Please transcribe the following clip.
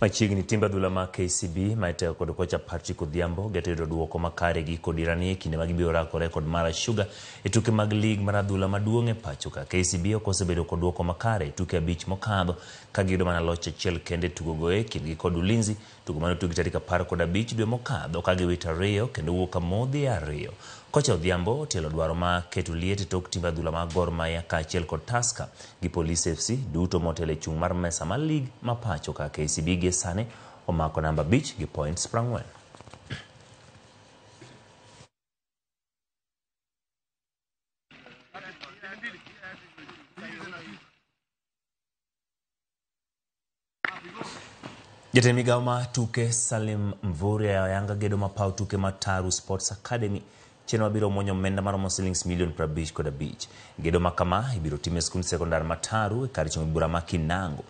Machiegni timbe adhula ma KCB ma itayo kod kocha Patrick Odhiambo geto yudo duoko makare gi kod irani e kinde ma gibiro rakore kod Mara Sugar e tuke mag lig mar adhula maduong' e pacho ka. KCB ok osebedo kod duoko makare e tuke 5 mokadho ka giyudo mana loch achiel kende e tugogo e kindgi kod Ulinzi, tugo mane otugi tarik 15 dwe mokadho ka giwito 2 kendo wuok amodhi e 2. Kocha Odhiambo otielo dwaro ma keto liet e tok timbe adhula mag Gor Mahia kaachiel kod Tusker gi Police FC duto motelo e chung' mar mesa mar lig ma pacho ka. KCB gie sani omako namba 5 gi points 40. Jatend migawo ma tuke Salim Mvurya oyanga gedo ma paw tuke ma Taru Sports Academy chenro mabiro muonyo omenda maromo silings milion 55. Gedo ma kama ibiro tim e skund sekondar ma Taru e kar chungo bura ma Kinango.